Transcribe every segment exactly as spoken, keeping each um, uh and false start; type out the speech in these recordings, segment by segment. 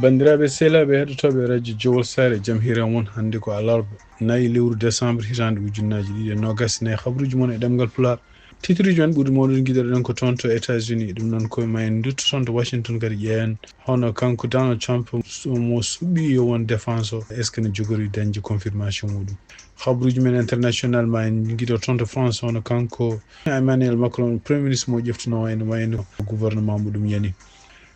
Banndiraaɓe sehlaaɓe heɗotooɓe radio Jowol Saare, jam hiiran mon. Hannde ko alarba, nayi lewru décembre, hitaande ujunnaaji ɗiɗi e noogas e nayi. Habruuji mon e ɗemngal Pulaar. Titruuji men ɓurɗi mawnude, ngiɗoɗen ko toon to États-Unis. Ɗum noon ko ma en ndutto toon to Washington kadi ƴeewen hono kanko Donald Trump mo suɓii yo won défense o, est-ce que ne jogori dañde confirmation muɗum? Habruuji men international, ma en ngiɗo toon to France hono kanko Emmanuel Macron, premier ministre mo ƴeftunoo en, wayno gouvernement muɗum yani.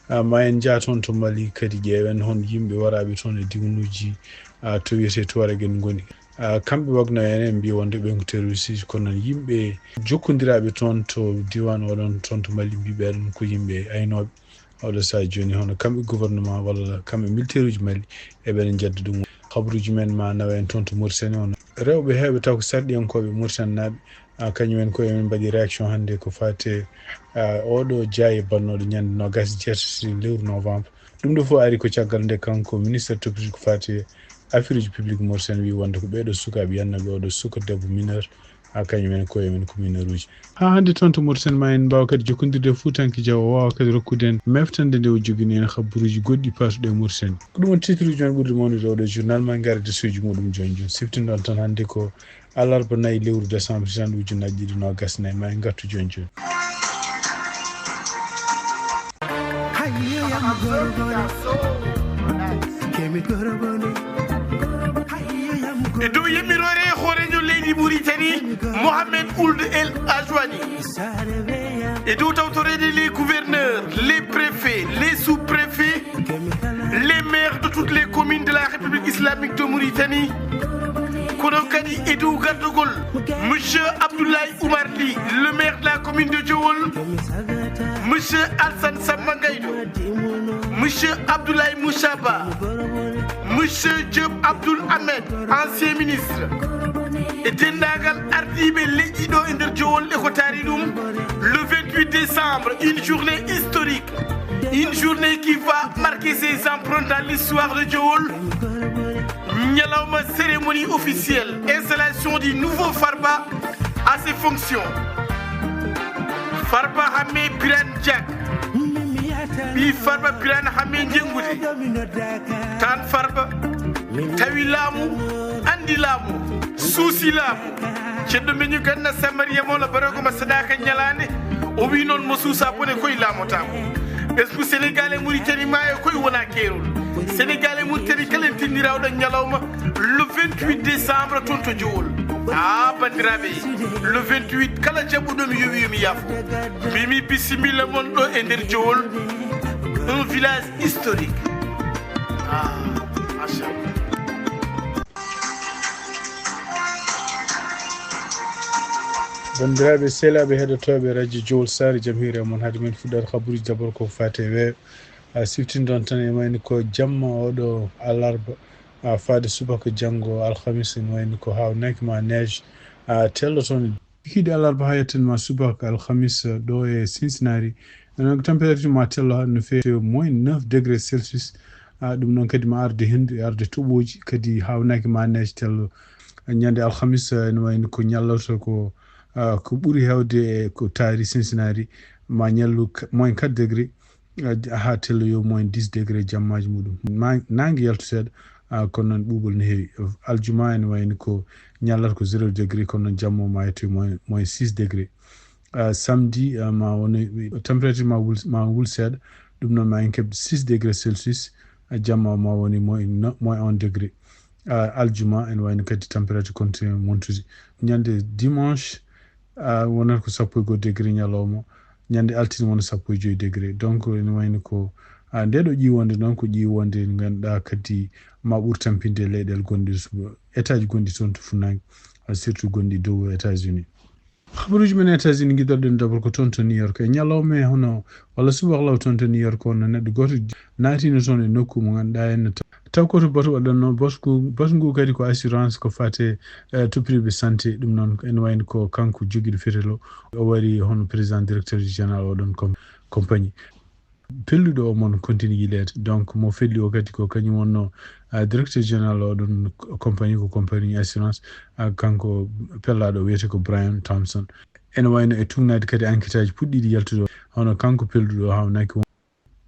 Ah, ma en njah toon to Mali kadi, ƴeewen hon yimɓe waraaɓe toon e diwnuuji, ah, to wiyetee Tuareg en ngoni. Ah, kamɓe Wagner en, en mbiyi wonde ɓen ko terroriste, kono noon yimɓe jokkondiraaɓe toon to diiwaan oɗon toon to Mali, mbiyi ɓeɗon ko yimɓe aynooɓe. Oɗo sahaa jooni, hono kamɓe gouvernement walla kamɓe militaire uji Mali, eɓen njedda ɗum. Habruuji men ma nawa en toon to Mauritanie, hono rewɓe heewɓe taw ko sarɗiyankooɓe Mauritanie naaɓe, ah, kañum en ko emin mbaɗi réaction hannde ko faati, ah, oɗo jaayi bannooɗo ñande noogas e jeetati lewru novembre. Ɗum ɗo fof ari ko caggal nde kanko ministre toppitooɗo ko faati affaire uji publique Mauritanie wi wonde ko ɓeeɗo sukaaɓe yannooɓe oɗo suka debbo mineur, ha kañum en koye men ko mineur uji. Ha hannde toon to Mauritanie ma en mbaawa kadi jokkondirde e Fuutanke Jaw, o waawa kadi rokkude en meftande nde o jogini en habruuji goɗɗi paatuɗi e Mauritanie. Ko ɗum woni titre uji men ɓurɗi mawnude oɗo journal, ma en ngar e desuuji muɗum jooni jooni. Siftinɗon tan hannde ko alarba nayi lewru décembre hitaande ujunnaaji ɗiɗi noogas e nayi, ma en ngartu jooni jooni. E dow yamiroore hooreejo leydi Mauritanie, Mohamed Ould El Ajouni. E dow tawtoreede les gouverneurs, les préfets, les sous-préfets, les maires de toutes les communes de la République islamique de Mauritanie. Kono kadi e dow gardogol Monsieur Abdoulaye Oumar Ly, le maire de la commune de Djowol, Monsieur Alsan Samba Gaydo, Monsieur Abdoulaye Moussa Ba, Monsieur Diop Abdoul Ahmed, ancien ministre, e denndaangal ardiiɓe leƴƴi ɗo e nder Djowol e ko taari ɗum, le vingt-huit décembre, une journée historique, une journée qui va marquer ses empreintes dans l'histoire de Djowol. Ñalawma cérémonie officielle, installation du nouveau Farba à ses fonctions. Farba Hammé Birane Diack, ɓii Farba Birane Hammé Jenngude. Tan Farba tawi laamu, anndi laamu, suusi laamu. Ceerno Meñu Ganna Samariya Mawla Baroko ma Sadaka Ñalaande, o wi noon mo suusa bone koye laamotaako. Ɓesngu Sénégal e Mauritanie ma e koye wona keerol. Sénégal e Mauritanie kala en tinnira oɗon ñalawma le vingt-huit décembre toon to Djowol. Ah, banndiraaɓe, le vingt-huit kala jaɓɓuɗo mi yowi yo mi yaafo. Mimi bisimilla mon ɗo e nder Djowol, un village historique. Ah, machallah. Banndiraaɓe sehlaaɓe heɗotooɓe radio Jowol Saare, jam hiire mon. Hade men fuɗɗaade habruuji, d'abord ko faati e weeyo. A siftinɗon tan e mayni ko jamma oɗo alarba, a faade subaka janngo alhamis, ene wayni ko haawnaaki ma neige, a tello toon. Kikiiɗe alarba haa yettan ma subaka alhamis ɗo e Cincinnati, ene température ma tello haa no feewi moins neuf degré Celsius. A, ɗum noon kadi ma arde henndu e arde toɓooji, kadi haawnaaki ma neige tello. Ñande alhamis, a, ene wayni ko ñallata ko, a, ko ɓuri heewde e ko taari Cincinnati, ma ñallu k-, moins quatre degré, a, haa tello yo moins dix degré jammaaji muɗum. Ma, naange yaltu seeɗa, a, kono noon ɓuuɓol no heewi. Aljuma ene wayni ko ñallata ko zéro degré, kono noon jamma o ma yetto moins, moins six degré. A, samedi, a, ma wona, température ma wul, ma wul seeɗa, ɗum noon ma en keɓ six degré Celsius, a, jamma o ma woni moins no, moins un degré. A, aljuma ene wayno kadi température continue montude. Ñande dimanche, a, wonata ko sappo e goho degré ñalawma, ñande altine wona sappo e joyi degré. Donc ene wayno ko, a, nde ɗo ƴiwonde noon ko ƴiwonde nde ngannduɗaa kadi ma ɓur tampinde e leyɗeele gonɗe, état ji gonɗi toon to funnaange, a, surtout gonɗi dow États-Unis. Habaruuji men États-Unis, ngiɗoɗen d'abord ko toon to New York. E ñalawma e hono walla subaka law toon to New York, wonno neɗɗo gooto naatino toon e nokku mo ngannduɗaa en taw, taw ko to batu waɗanno batu ngu, batu ngu kadi ko assurance, ko faate, eh, to privé santé. Ɗum noon ene wayno ko kanko jogiiɗo fetel o, o wari hono président directeur général oɗon com-, compagnie. Pelluɗo o mon continue yiileede. Donc mo felli o kadi ko kañum wonno, ah, directeur général oɗon compagnie, ko compagnie assurance, ah, kanko pellaaɗo o wiyetee ko Brian Thompson. Ene wayno e tugnaade kadi enquête aji puɗɗiiɗi yaltude o, hono kanko pelluɗo o haawnaaki won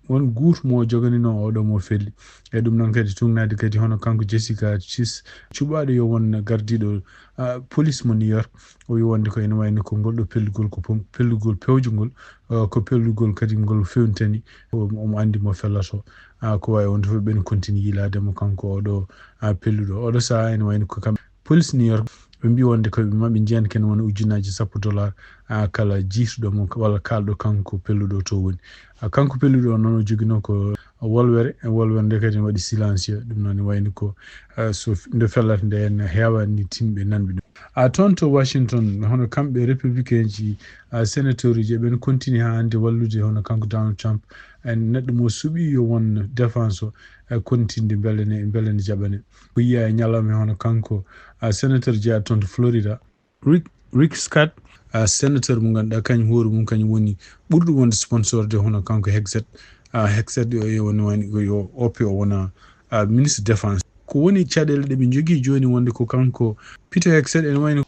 won guutu mo joganinoo oɗo mo felli. E ɗum noon kadi tugnaade kadi hono kanko Jessica Chis, cuɓaaɗo yo won gardiiɗo, ah, police mo New York, o wi wonde ko ene wayno ko ngol ɗo pellugol ko pom-, pellugol pewjungol, ah, ko pellugol kadi ngol fewnitani, o-, omo anndi mo fellato. Ah, ko wayi wonde fof ɓen continue yiilaade mo kanko oɗo, ah, pelluɗo. Oɗo sahaa ene wayno ko kam police New York, ɓe mbi wonde ko ɓe maɓɓe njeyan ken wona ujunnaaji sappo dollar, ah, kala jiituɗo mo walla kaalɗo kanko pelluɗo to woni. Ah, kanko pelluɗo o noon o joginoo ko wolwere, e wolwere nde kadi ne waɗi silencieux, ɗum noon ne wayni ko, ah, so f-, nde fellata nde ne heewani timɓe nanɓe ɗum. Ah, toon to Washington, hono kamɓe républicain ji, ah, sénateur uji, ɓen continue haa hannde wallude hono kanko Donald Trump, en neɗɗo mo suɓi yo won défense o, e continde mbele ne, mbele ne jaɓane. Ko yiya e ñalawma hono kanko, ah, sénateur jeyaɗo toon to Florida, Rick, Rick Scott, ah, sénateur mo ngannduɗaa kañum hoore mum kañum woni ɓurɗo wonde sponsorde hono kanko Hegseth, ah, Hegseth yo, yo woni, woni, yo oppe o wona, ah, ministre défense. Ko woni caɗeele ɗe ɓe njogii jooni wonde ko kanko Peter Hegseth ene wayno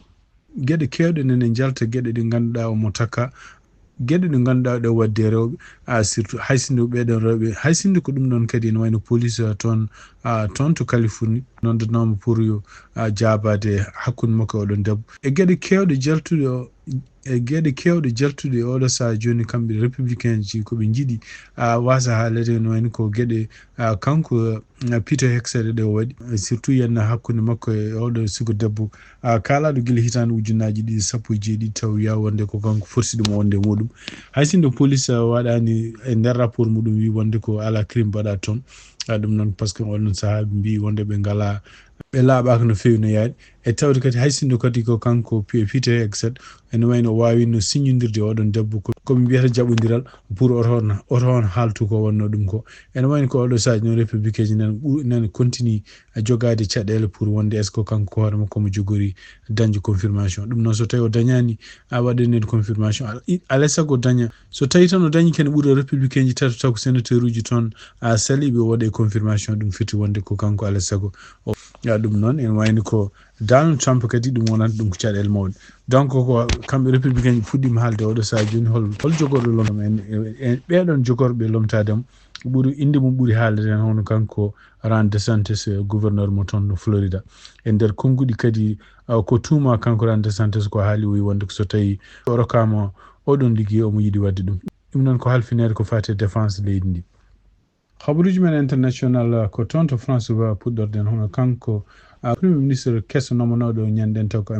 geɗe keewɗe nene njalta geɗe ɗe ngannduɗaa omo takka geɗe ɗe ngannduɗaa ɗe waɗde e rewɓe, ah, surtout hay sinno ɓeɗon rewɓe, hay sinno ko ɗum ɗon kadi ene wayno police, ah, toon, ah, toon to Californie, noddanoomo pour yo, ah, jaabaade hakkunde makko e oɗon debbo. E geɗe keewɗe jaltuɗe o, e geɗe keewɗe jaltuɗe e oɗo sahaa jooni kamɓe républicain ji ko ɓe njiɗi, ah, waasa haalede ene wayno ko geɗe, ah, kanko, ah, Peter Hegseth ɗe o waɗi, surtout yenna hakkunde makko e oɗo suka debbo, ah, kaalaaɗo gila hitaande ujunnaaji ɗiɗi sappo e jeeɗiɗi taw wiya wonde ko kanko forsi ɗum wonde e muɗum. Hay sinno police, ah, waɗaani e nder rapport muɗum wi wonde ko alaa crime mbaɗaa toon. Ah, ɗum noon par ce que oɗon sahaa ɓe mbi wonde ɓe ngalaa, ɓe laaɓaaka no feewi no yaari. E tawde kadi hay sinno kadi ko kanko P-, Peter Hegseth ene wayno o waawino siññondirde e oɗon debbo ko, ko ɓe mbiyata jaɓondiral pour oto on, oto on haaltu ko wonno ɗum ko. Ene wayno ko oɗo sahaa noon républicain ji nan ɓu-, nan continue a jogaade caɗeele pour wonde est-ce que kanko hoore makko omo jogori dañde confirmation. Ɗum noon so tawi o dañaani, a waɗanede confirmation, al-, i-, alaa e sago o daña. So tawi tan o dañi ken ɓurɗo républicain ji tato taw ko sénateur uji toon, a saliɓe o waɗa confirmation, ɗum fiti wonde ko kanko alaa e sago. O, ya ɗum noon ene wayno ko Donald Trump kadi ɗum wonata ɗum ko caɗeele mawɗe. Donc ko kamɓe républicain ji puɗɗiima haalde oɗo sahaa jooni hol, hol jogorɗo lomtam en, en, en, ɓeɗon jogorɓe lomtaade mo. Ɓuri, innde mum ɓuri haalde en hono kanko Ron DeSantis, eh, gouverneur mo toon no Florida. E nder konnguɗi kadi, ah, ko tuuma kanko Ron DeSantis ko haali o wi wonde ko so tawi o rokkaama oɗon liggey omo yiɗi waɗde ɗum. Ɗum noon ko halfineede ko faati e défense leydi ndi. Habaruuji men international ko toon to France ba puɗɗorɗen hono kanko, ah, premier ministre keso nomanooɗo ñanden taw ko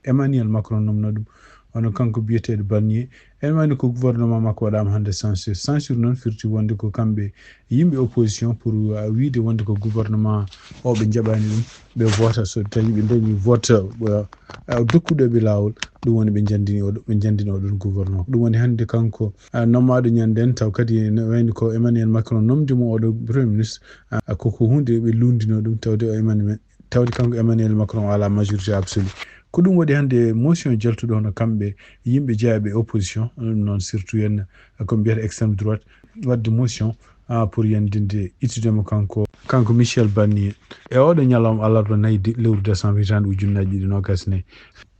Emmanuel Macron nomno ɗum. Hono kanko biyeteeɗo Barnier, en wayno ko gouvernement makko waɗaama hannde censure. Censure noon firti wonde ko kamɓe yimɓe opposition pour, uh, wiide wonde ko gouvernement o ɓe njaɓaani ɗum, ɓe vota so tawi ɓe dañi vote, uh, uh, dokkuɗo ɓe laawol, ɗum woni ɓe njandini oɗo, ɓe njandini oɗon gouvernement. Ɗum woni hannde kanko, uh, nomaaɗo ñanden taw kadi ne wayno ko Emmanuel Macron nomdi mo oɗo premier ministre, uh, ko, ko huunde ɓe lundino ɗum tawde o Emmanuel tawde kanko Emmanuel Macron o alaa majorité absolue. Ko ɗum waɗi hannde motion jaltuɗo hono kamɓe yimɓe jeyaɓe opposition, ɗum noon surtout en ko mbiyata extrême droite, waɗde motion, ah, pour yandinde ittude mo kanko, kanko Michel Barnier. E oɗo ñalawma alarba nayi de-, lewru décembre hitaande ujunnaaji ɗiɗi noogas nayi.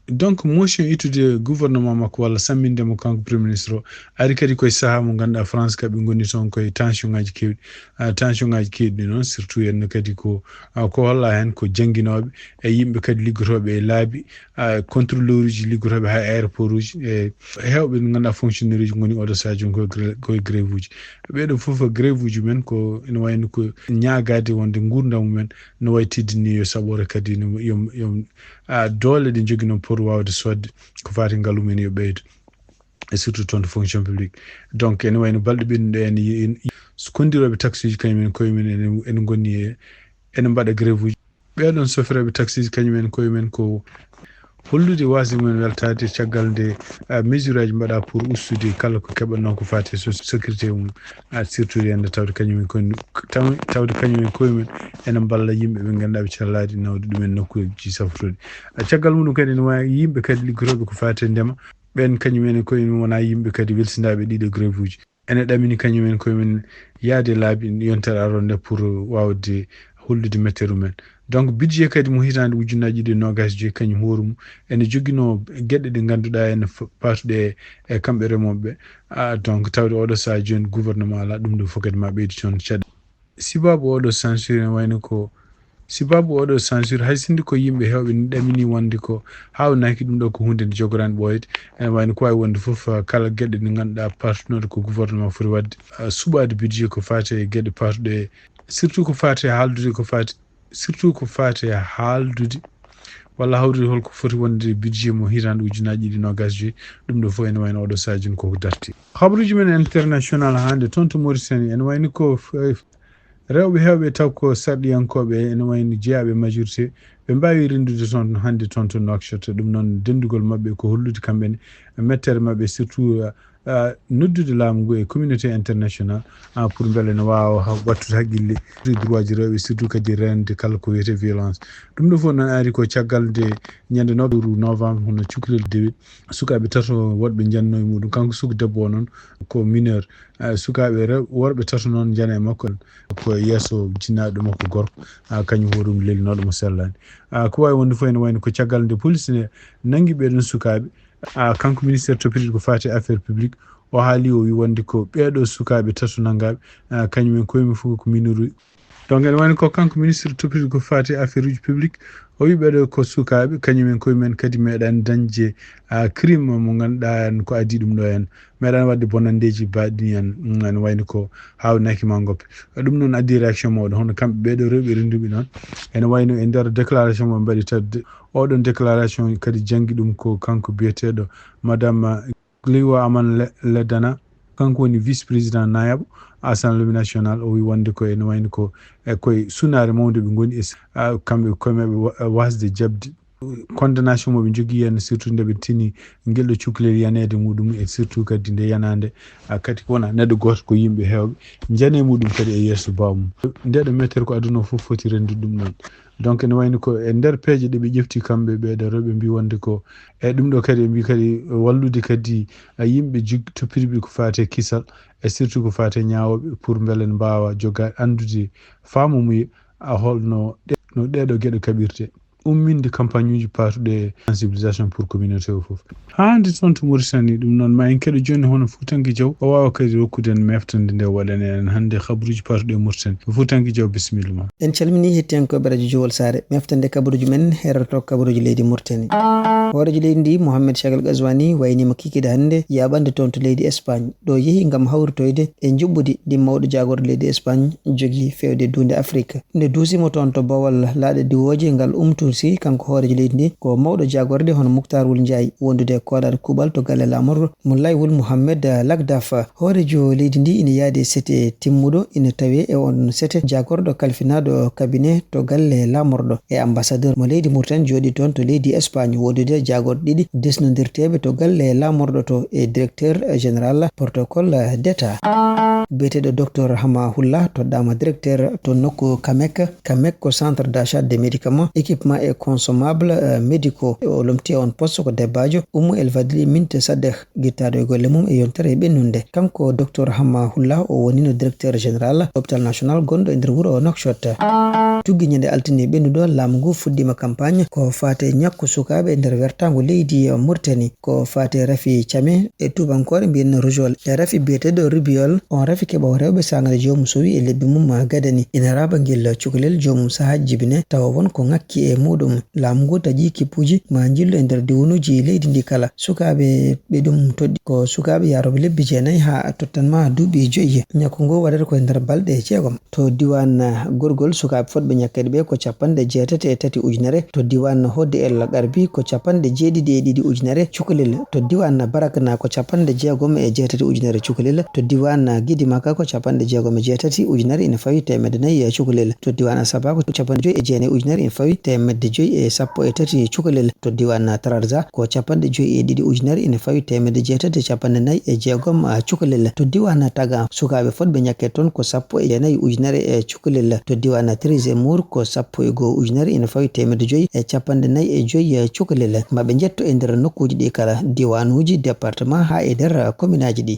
Donc, motion ittude gouvernement makko walla samminde mo kanko premier ministre o, ari kadi koye sahaa mo ngannduɗaa France ka ɓe ngoni toon koye tension ngaji kewɗi. Ah, tension ngaji kewɗi ɗi noon, surtout en kadi ko, ah, ko holla heen ko jannginooɓe e yimɓe kadi liggotooɓe e laabi, ah, contrôleur uji liggotooɓe haa aéroport uji, e heewɓe ɓe ngannduɗaa fonctionnaire uji ngoni oɗo sahaa jooni koye gre-, koye grève uji. Ɓeeɗo fof grève uji men ko ene wayno ko ñaagaade wonde nguurndam mumen no wayi teddini yo saɓoore kadi no yo, yo, ah, doole ɗe njoginoo pour waawde soodde ko faati ngalu men yo ɓeydo. E surtout toon to fonction publique. Donc, ene wayno balɗe ɓennuɗe en, en, en, so kondirooɓe taxe uji kañum en koye men ene, ene ngoni e, ene mbaɗa grève uji. Ɓeɗon sofirooɓe taxe uji kañum en koye men ko hollude waasde mumen weltaade caggal nde, ah, mesure aji mbaɗa pour ustude kala ko keɓatnoo ko faati e so-, sécurité mum, ah, surtout hannde tawde kañum en koye, taw-, tawde kañum en koye men ene mballa yimɓe ɓe ngannduɗaa ɓe callaade nawde ɗumen nokkuuji safrooɗi. Ah, caggal mum kadi ene waawi yimɓe kadi liggotooɓe ko faati e ndema, ɓen kañum en e koye mum wona yimɓe kadi welsindaaɓe ɗiɗo grève uji. Ene ɗamini kañum en koye men yahde laabi yontere aroo nde pour waawde hollude métteeru men. Donc, budget kadi mo hitaande ujunnaji ɗiɗi e noogas e joyi, kañum hoore mum ene joginoo geɗe ɗe ngannduɗaa ene f-, paatuɗe e kamɓe remooɓe ɓe. Ah, donc, tawde oɗo sahaa jooni gouvernement alaa, ɗum ɗo fof kadi ma ɓeydu toon caɗeele. Sibaabu oɗo censure ene wayno ko, sibaabu oɗo censure, hay sinno ko yimɓe heewɓe ne ɗamini wonde ko haawnaaki, ɗum ɗo ko huunde nde jogoraani ɓooyde. Ene wayno ko waawi wonde fof, ah, kala geɗe ɗe ngannduɗaa paatunoɗe ko gouvernement foti waɗde, ah, suɓaade budget ko faati e geɗe paatuɗe, surtout ko faati e haaldude ko faati surtout ko faati e haaldude walla hawrude holko foti wonde budget mo hitaande ujunnaji ɗiɗi noogas e joyi, ɗum ɗo fof ene wayno oɗo sahaa jooni koko darti. Habaruuji men international hannde toon to Mauritanie, ene wayno ko f-, rewɓe heewɓe taw ko sarɗiyankooɓe, ene wayno jeyaaɓe majorité, ɓe mbaawi renndude toon hannde toon to Nouakchott. Ɗum noon, denndugol maɓɓe ko hollude kamɓe ne mettere maɓɓe, surtout, ah, noddude laamu ngu e communauté international, ah, pour mbele ne waawa ha-, wattude haqqille e droit ji rewɓe, surtout kadi reende kala ko wiyetee violence. Ɗum ɗo fof noon ari ko caggal nde ñande noo novembre, hono cukalel dewi, sukaaɓe tato woɗɓe njanno e muɗum. Kanko suka debbo o noon ko mineur. Ah, sukaaɓe rew-, worɓe tato noon njana e makko, ko yeeso jinnaaɗo makko gorko, ah, kañum hoore mum lelinooɗo mo sellaani. Ah, ko waawi wonde fof ene wayno ko caggal nde police ne nanngi ɓee ɗoon sukaaɓe. Ah, kanko ministre toppitiiɗo ko faati e affaire publique, o haali, o wi wonde ko ɓee ɗoo sukaaɓe tato nanngaaɓe, ah, kañum en koye mum fof ko mineur. Donc, ene wayno ko kanko ministre toppitiiɗo ko faati e affaire uji publique, o wi ɓee ɗoo ko sukaaɓe, kañum en koye mum kadi meeɗaani dañde, ah, crime mo ngannduɗaa en ko adii ɗum ɗo en. Meeɗaani waɗde bonanndeeji baaɗi ɗi en, mm, ene wayno ko haawnaaki ma ngoppe. Ɗum noon addi réaction mawɗo, hono kamɓe ɓee ɗoo rewɓe rennduɓe noon. Ene wayno e nder déclaration mo mbaɗi tawde, oɗon déclaration kadi janngi ɗum ko kanko biyeteeɗo Madame Gliwa Aman Le-, Ledana, kanko woni vice-président nayaɓo Assemblée nationale. O wi wonde ko ene wayno ko e koye sunaare mawnde ɓe ngoni e s-, a, kamɓe koye maɓɓe wa-, wasde jaɓde condamnation mo ɓe njogii heen, surtout nde ɓe tini ngel ɗo cukalel yaneede muɗum, e surtout kadi nde yanaande, a, kadi wona neɗɗo gooto ko yimɓe heewɓe njane muɗum kadi e yeeso baawmum. Nde ɗo mettere ko aduna o fof foti renndude ɗum ɗoon. Donc, ene wayno ko e nder peeje ɗe ɓe ƴefti kamɓe ɓee ɗoo rewɓe, mbi wonde ko e ɗum ɗo kadi, ɓe mbi kadi wallude kadi, a, yimɓe jog-, toppitiiɓe ko faati e kisal, e surtout ko faati e ñaawooɓe, pour mbele ne mbaawa joga-, anndude faamu mum, a, holno ɗe-, no ɗee ɗoo geɗe kaɓirte. Umminde campagne uji paatuɗe e sensibilisation pour communauté o fof. Haa hannde toon to Mauritanie, ɗum noon ma en keɗo jooni hono Fuutanke Jaw, o waawa kadi rokkude en meftande nde o waɗani en hannde habaruuji paatuɗi e Mauritanie. Fuutanke Jaw, bisimilla ma. En calminii hettiyankooɓe Radio Jowol Saare. Meftande kabaruuji men heeroto kabaruuji leydi Mauritanie. Hooreejo leydi ndi, Mohamed Cheikh El Ghazouani, wayniima kikiiɗe hannde yaaɓande toon to leydi Espagne. Ɗo yehi ngam hawritoyde e njuɓɓudi ndi mawɗo jaagorɗe leydi Espagne jogii feewde duunde Afrik. Nde duusimo toon to Bawol laaɗe diwooje ngal umtusi kanko hooreejo leydi ndi ko mawɗo jaagorɗe hono Muktar Wul Njaay wondude e koɗaaɗo kuuɓal to galle laamorɗo mo Laay Wul Mohammed Lagdaf. Hooreejo leydi ndi ina yaadi e sete timmuɗo ina tawee e oon sete jaagorɗo kalfinaaɗo cabinet to galle laamorɗo e ambassadeur mo leydi Mauritanie jooɗii toon to leydi Espagne wondude e jaagorɗe ɗiɗi desnondirteeɓe to galle laamorɗo to e directeur général protocole d'État. Biyeteeɗo Docteur Hama Hulla toɗɗaama directeur to nokku CAMEC. CAMEC ko Centre d'achat des médicaments, équipements et consommables, euh, médicaux. O lomti e oon poste ko debaajo Oumou El Fadli Mint Sadeh, gittaaɗo e golle mum e yontere e ɓennunde. Kanko Docteur Hama Hulla, o wonino directeur général hôpital national gonɗo e nder wuro Nouakchott. Tuggi ñande altine ɓennuɗo, laamu ngu fuɗɗiima campagne ko faati e ñakku sukaaɓe e nder wertaango leydi Mauritanie. Ko faati e rafi came e tuubankoore mbiyen rougeole. E rafi biyeteeɗo rubeole, on rafi keɓoowo rewɓe saanga nde joomum sowi e lebbi mum gadani. Ina raaba ngel cukalel joomum sahaaji jibine tawa won ko ŋakki e muɗum. Laamu ngu taƴi kippuuji ma njillu e nder diwnuuji leydi ndi kala. Sukaaɓe ɓe ɗum toɗɗi ko sukaaɓe yaarooɓe lebbi jeenayi haa tottan ma duuɓi joyi. Ñakku ngu waɗata ko e nder balɗe jeegom. To diiwaan Gorgol, sukaaɓe fotɓe ñakkeede ɓe ko capanɗe jeetati e tati ujunere. To diiwaan Hoode El Garbi ko capanɗe jeeɗiɗi e ɗiɗi ujunere cukalel. To diiwaan Barakna ko capanɗe jeegom e jeetati ujunere cukalel. To diiwaan Gidimaka ko capanɗe jeegom e jeetati ujunere ina fawi teemedde nayi e cukalel. To diiwaan Asaba ko capanɗe joyi e jeenayi ujunere ina fawi teemedde joyi e sappo e tati cukalel. To diiwaan Tararza ko capanɗe joyi e ɗiɗi ujunere ina fawi teemedde jeetati e capanɗe nayi e jeegom cukalel. To diiwaan Taga, sukaaɓe fotɓe ñakkeede toon ko sappo e jeenayi ujunere e cukalel. To diiwaan Treize Mur ko sappo e goo ujunere ina fawi teemedde joyi e capanɗe nayi e joyi cukalel. Maɓe njetto e nder nokkuuji ɗi kala, diwaanuuji, département haa e nder kominaaji ɗi.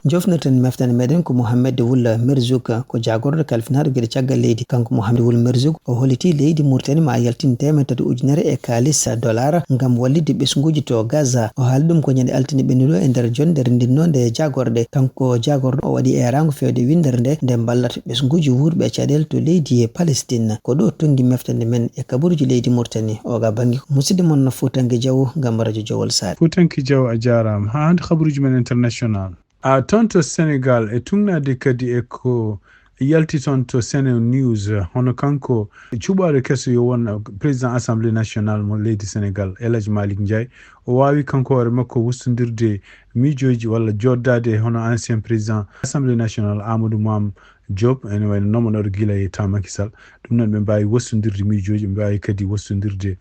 Jofnirten meftande meɗen ko Mohamed Wul Merzouk, ko jaagorɗo kalfinaaɗo geɗe caggal leydi. Kanko Mohamed Wul Merzouk o holliti leydi Mauritanie ma yaltin teemedde tati ujunere e kaalis dollar ngam wallitde ɓesnguuji to Gaza. O haali ɗum ko ñande altine ɓennuɗo e nder jonnde renndinnoonde jaagorɗe. Kanko jaagorɗo o waɗi eeraango feewde winndere nde, nde mballata ɓesnguuji wuurɓe e caɗeele to leydi Palestine. Ko ɗo tonngi meftande men e kabaruuji leydi Mauritanie. Oga bannge ko musidɗo mon Fuutanke Jaw ngam Radio Jowol Saare. Fuutanke Jaw, a jaaraama. Haa hannde kabaruuji men international. A toon to Senegal e tuugnaade kadi e ko yalti toon to Sene News, hono kanko cuɓaaɗo keso yo won président Assemblée nationale mo leydi Senegal, El Hadj Malick Ndiaye, o waawi kanko hoore makko wostondirde miijooji walla jooɗdaade e hono ancien président Assemblée nationale Amadou Mame Diop, ene wayno nomanooɗo gila e temps Macky Sall. Ɗum noon ɓe mbaawi wostondirde miijooji, ɓe mbaawi kadi wostondirde,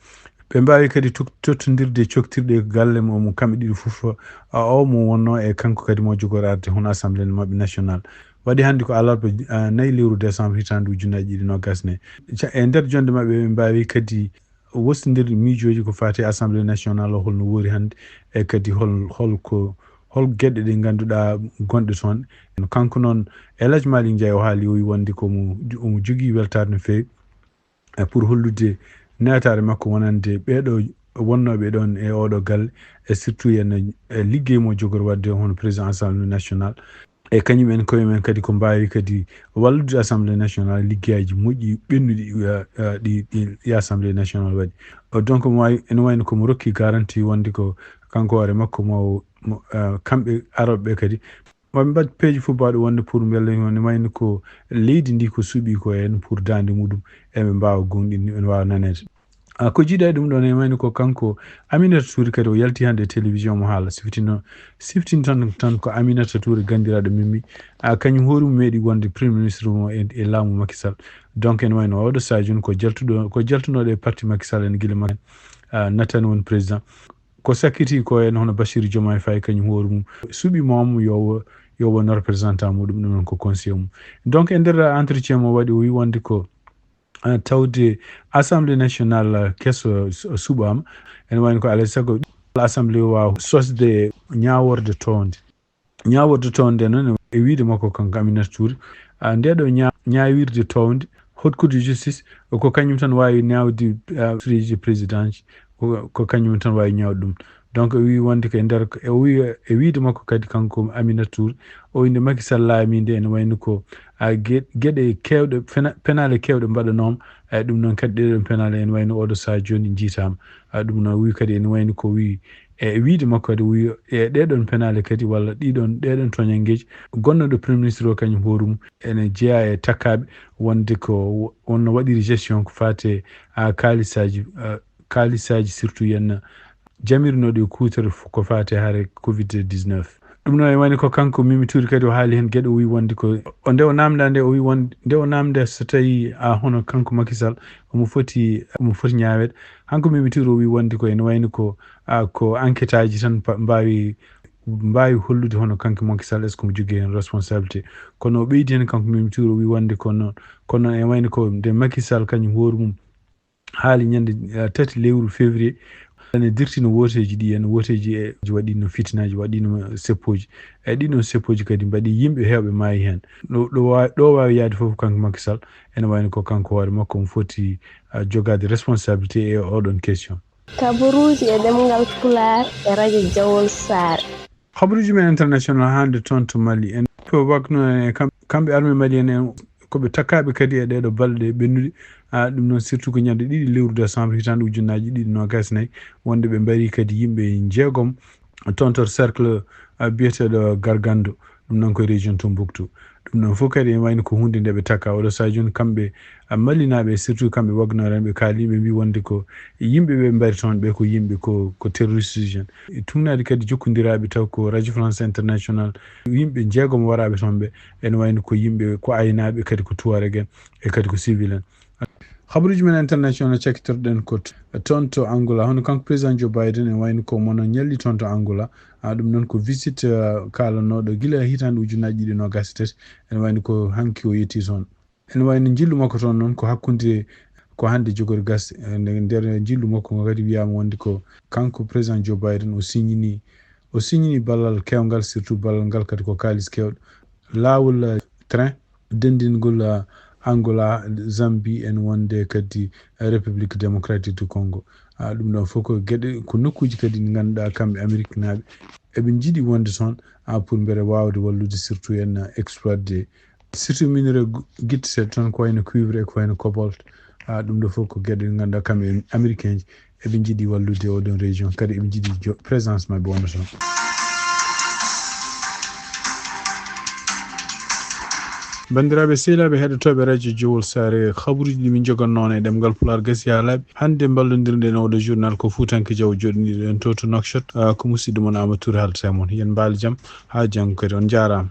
ɓe mbaawi kadi tok-, tottondirde coktirɗe galle mo, mo kamɓe ɗiɗo fof, a, o mo wonnoo e kanko kadi mo jogori arde hono Assemblée maɓɓe nationale. Waɗi hannde ko alarba, a, nayi lewru décembre hitaande ujunnaaji ɗiɗi noogas nayi. Ca-, e nder jonnde maɓɓe, ɓe mbaawi kadi wostondirde miijooji ko faati e Assemblée nationale o, holno woori hannde, e kadi hol, hol ko, hol geɗe ɗe ngannduɗaa gonɗe toon. Kanko noon, El Hadj Malick Ndiaye o haali, o wi wonde ko mo, omo jogii weltaare no feewi, e pour hollude naataare makko wonande ɓeeɗo wonnooɓe ɗoon e ooɗo galle, e surtout yen e liggey mo jogori waɗde hono président Assemblée nationale. E kañum en koye men kadi ko mbaawi kadi wallude Assemblée nationale liggeyaaji moƴƴi ɓennuɗi, eh, eh, ɗi, ɗi, ɗi Assemblée nationale waɗi. O, donc, mo wawi, ene wayno ko mo rokki garantie wonde ko kanko hoore makko mo, mo, eh, kamɓe arooɓe ɓe kadi maɓe mbaɗ peeje fof baawɗe wonde pour mbele ene wayno ko leydi ndi ko suuɓi ko heen pour daande muɗum, eɓe mbaawa gonɗinde, ene waawa naneede. Ah, ko jiiɗa e ɗum ɗoon, ene wayno ko kanko Aminata Touré kadi o yalti hannde e télévision mo haala, siftino, siftini tan, tan ko Aminata Touré ganndiraaɗo Mimi. Ah, kañum hoore mum meeɗi wonde premier ministre mo e, e laamu Macky Sall. Donc, ene wayno oɗo Sadio ko jaltuɗo, ko jaltunooɗo e parti Macky Sall en gila Macky, ah, natani won président. Ko sakkiti ko en hono Bassirou Diomaye Faye kañum hoore mum suuɓi mo mo yo wo-, yo won représentant muɗum, ɗum noon ko conseiller mum. Donc, e nder entretien mo waɗi, o wi wonde ko, ah, tawde Assemblée nationale, ah, keso su-, suɓaama, ene wayno ko alaa e sago Assemblée waawa sosde ñaaworde townde. Ñaaworde townde noon e wiyde makko kanko Aminata Touré, ah, nde ɗo ña-, ñaawirde townde, Haute Cour de justice, ko kañum tan waawi ñaawde, ah, sureeji président ji, ko, ko kañum tan waawi ñaawde ɗum. Donc, o wi wonde ko e nder, o wi e wiyde makko kadi kanko Aminata Touré, o wi nde Macky Sall laami nde ene wayno ko, ah, ge-, geɗe keewɗe, pena-, penaale keewɗe mbaɗanooma, e ɗum noon kadi ɗeɗon penaale ene wayno oɗo sahaa jooni njiitaama. Ah, ɗum noon wi kadi ene wayno ko wi e wiyde makko kadi wi e ɗeɗon penaale kadi walla ɗiɗon, ɗeɗon toñanngeeji, gonnoɗo premier ministre o kañum hoore mum ene jeyaa e takkaaɓe wonde ko wo-, wonno waɗiri gestion ko faate, ah, kaalisaaji, ah, kaalisaaji surtout yenna jamirnoɗo e kuutorɗe fof ko faate hare covid dix-neuf. Ɗum noon e wayno ko kanko Mimi Touré kadi o haali heen geɗe, o wi wonde ko o nde o naamnda nde, o wi won-, nde o naamnda so tawi a hono kanko Macky Sall omo foti, omo foti ñaaweede. Hanko Mimi Touré o wi wonde ko ene wayno ko, a, ko enquête aji tan pa-, mbaawi, mbaawi hollude hono kanko Macky Sall est-ce que omo jogii heen responsabilité. Kono o ɓeydi heen kanko Mimi Touré o wi wonde ko noon, kono noon e wayno ko nde Macky Sall kañum hoore mum haali ñande, eh, tati lewru février, ene dirtino wooteeji ɗi, en wooteeji e waɗino fitinaaji, waɗino seppooji. E ɗiɗon seppooji kadi mbaɗi yimɓe heewɓe maayi heen. Ɗo, ɗo wa-, ɗo waawi yahde fof kanko Macky Sall, ene wayno ko kanko hoore makko omo foti, eh, jogaade responsabilité e oɗon question. Kabaruuji e ɗemngal Pulaar e Radio Jawol Saare. Habaruuji men international hannde toon to Mali. En ko wakno e kam-, kamɓe armée malienne en, ko ɓe takkaaɓe kadi e ɗeeɗo balɗe ɓennuɗe. Ah, ɗum noon surtout ko ñande ɗiɗi lewru décembre hitaande ujunnaaji ɗiɗi noogaas nayi, wonde ɓe mbari kadi yimɓe njeegom toon to cercle, ah, biyeteeɗo Gargando, ɗum noon ko e région Tombouctou. Ɗum noon fof kadi ene wayno ko huunde nde ɓe takka. Oɗo sahaa jooni kamɓe, ah, Malinaaɓe, surtout kamɓe Wagner en, ɓe kaali, ɓe mbi wonde ko yimɓe ɓe mbari toon ɓe ko yimɓe ko, ko terroriste uji en. E tuugnaade kadi jokkondiraaɓe taw ko Radio France International, yimɓe njeegom waraaɓe toon ɓe, ene wayno ko yimɓe ko aynaaɓe, kadi ko Tuareg en, e kadi ko civil en. Habaruuji men international cakkitorɗen ko t-, toon to Angola, hono kanko président Joe Biden en wayno ko mono ñalli toon to Angola. Ah, ɗum noon ko visite, ah, kaalanooɗo gila hitaande ujunnaaji ɗiɗi noogaas e tati, ene wayno ko hanki o yetti toon. Ene wayno njillu makko toon noon ko hakkunde, ko hannde jogori gasde. E nder njillu makko ngo kadi wiyaama wonde ko kanko président Joe Biden o signini, o signini ballal keewngal, surtout ballal ngal kadi ko kaalis keewɗo. Laawol, eh, train denndingol, eh, Angola, Zambie, en wonde kadi, eh, République Démocratique du Congo. Ah, ɗum ɗoon fof ko geɗe, ko nokkuuji kadi ɗi ngannduɗaa kamɓe Ameriknaaɓe eɓe njiɗi wonde toon, ah, pour mbele waawde wallude surtout en, eh, exploitde surtout minerai gu-, guitte seeɗa toon ko wayno cuivre e ko wayno cobalt. Ah, ɗum ɗo fof ko geɗe ɗe ngannduɗaa kamɓe américain ji eɓe njiɗi wallude oɗon région, kadi eɓe njiɗi jo-, présence maɓɓe wona toon. Banndiraaɓe sehilaaɓe heɗotooɓe radio Jowol Saare, kabaruuji ɗi min njogannoo e ɗemngal Pulaar gasii haa laaɓi. Hannde mballondirɗen oɗo journal ko Fuutanke Jaw joɗɗinɗen to, to Nouakchott. Ah, ko musidɗo mon Amadou Touré haalta e mon. Yen mbaal jam haa janngo kadi. On njaaraama.